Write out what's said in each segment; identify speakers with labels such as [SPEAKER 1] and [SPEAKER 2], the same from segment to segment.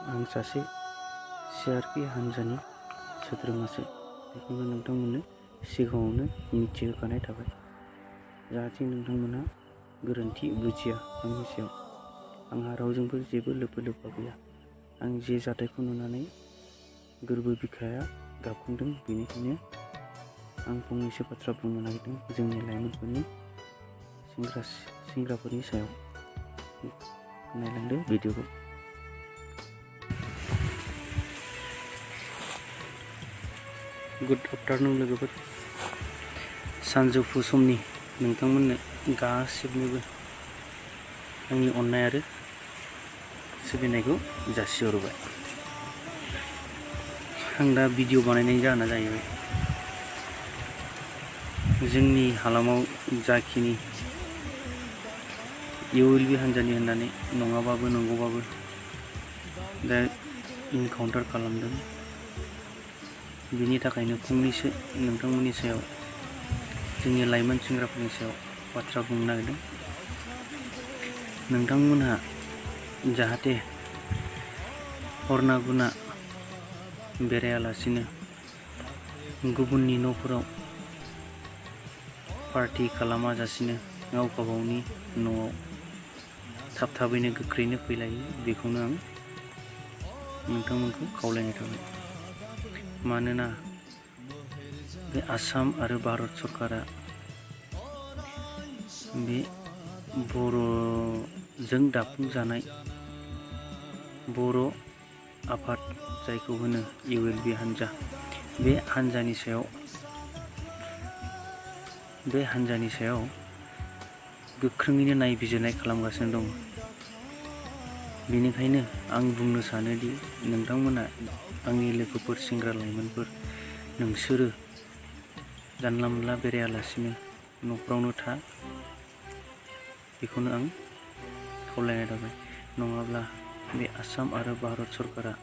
[SPEAKER 1] आं सासे CRP हान्जानि सोद्रोमासो बेखौनो नोंथांमोननो सिगाङावनो मिथिहोखानाय थाबाय, जाहाथे नोंथांमोना गोरोन्थि बुजिया आंनि सायाव। आंहा रावजोंबो जेबो लोब्बा गैया। आं जे जाथायखौ नुनानै गोरबो बिखाया गाबखांदों, बेनिखायनो आं फंनैसो बाथ्रा बुंनो नागिरदों जोंनि लाइमोनफोरनि सेंग्राफोरनि सायाव। नायलांदो भिडिअखौ। गुड आफ्टारनुन लोगोफोर। सानजौफु समनि नोंथांमोननो गासिबनोबो आंनि अननाय आरो सिबिनायखौ जासिहरबाय। आं दा भिडिअ बानायनायनि जाहोना जाहैबाय, जोंनि हालामाव जाखिनि ULB हान्जानि होननानै नङाबाबो नंगौबाबो दा इनकाउन्टार खालामदों, बिनि थाखायनो फंनैसो नोंथांमोननि सायाव, जोंनि लाइमोन सेंग्राफोरनि सायाव बाथ्रा बुंनो नागिरदों। नोंथांमोनहा जाहाथे हरना गुना बेरायालासिनो गुबुननि न'फोराव पार्टि खालामाजासिनो गावबा गावनि न'आव थाबैनो गोख्रैनो फैलायो, बेखौनो आं नोंथांमोनखौ खावलायनाय थाबाय। मानोना बे आसाम आरो भारत सरकारा बे बर'जों दाफुंजानाय बर' आफाद, जायखौ होनो ULB हान्जा, बे हान्जानि सायाव गोख्रोङैनो नायबिजिरनाय खालामगासिनो दं। बेनिखायनो आं बुंनो सानोदि नोंथांमोना, आंनि लोगोफोर, सेंग्रा लाइमोनफोर, नोंसोरो जानला मोनला बेरायालासिनो न'फ्रावनो था, बेखौनो आं खावलायनाय थाबाय। नङाब्ला बे आसाम आरो भारत सरकारा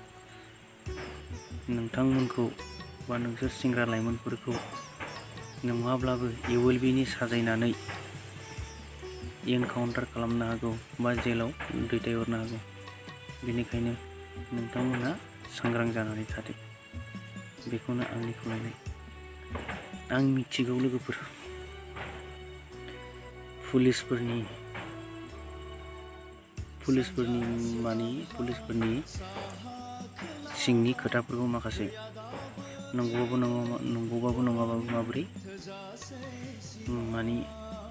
[SPEAKER 1] नोंथांमोनखौ बा नोंसोर सेंग्रा लाइमोनफोरखौ नङाब्लाबो ULBनि साजायनानै इनकाउन्टार खालामनो हागौ बा जेलाव दैथायहरनो हागौ। बेनिखायनो नोंथांमोनहा सांग्रां जानानै थादो, बेखौनो आंनि खावलायनाय। आं मिथिगौ लोगोफोर, पुलिसफोरनि सिंनि खोथाफोरखौ माखासे नंगौबाबो नङाबाबो माबोरै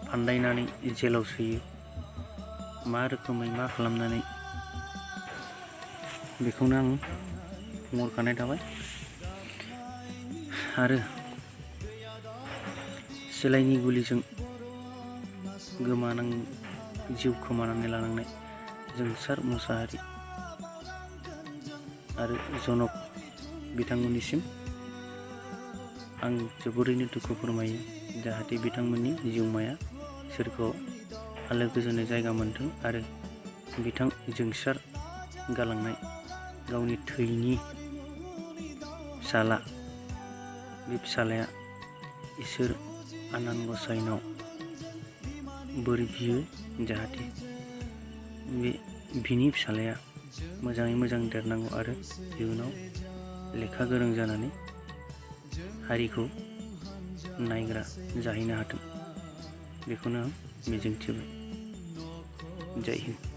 [SPEAKER 1] फान्दायनानै जेलाव सोयो, मा रोखोमै मा खालामनानै, बेखौनो आं बुंहरखानाय थाबाय। आरो सेलाइनि गुलिजों जिउ खोमानानै लानांनाय जोंसार मुसाहारि आरो जनक बिथांमोननिसिम आं जोबोरैनो दुखु फोरमायो, जाहाथे बिथांमोननि जिउमाया सोरगोआव आलो गोजोनै जायगा मोनथों आरो बिथां जोंसार गालांनाय गावनि थैनि फिसाला, बे फिसालाया इसोर आनान गसाइनाव बोर बियो, जाहाथे बिनि फिसालाया मोजाङै मोजां देरनांगौ आरो इयुनाव लेखा गोरों जानानै हारिखौ नायग्रा जाहैनो हाथों, बेखौनो आं मिजिंथिबाय। जय हिन्द।